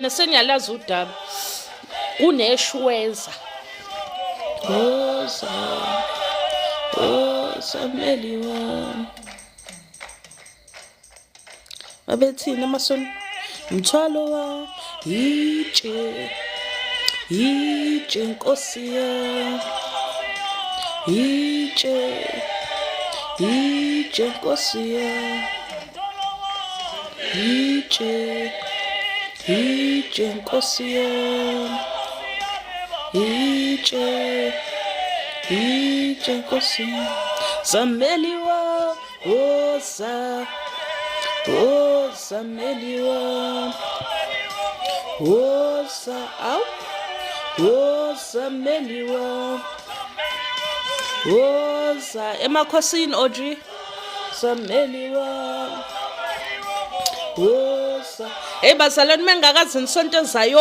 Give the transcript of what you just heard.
Sengiyalazi udaba. Kuneshweza. Woza. Woza mmeli wami. Babethini amasonto? Mthwalo wa itshe. Itshe Nkosi yami. Itshe. Itshe Nkosi yami. Itshe, itshe Nkosi yami. Itshe, itshe Nkosi yami. Zameliwa, woza, woza meliwa. Woza, awu, woza meliwa. Woza emakhosini Audrey. Sameliwa. Woza. Hey bazalwane mengakazi nisonto ezayo.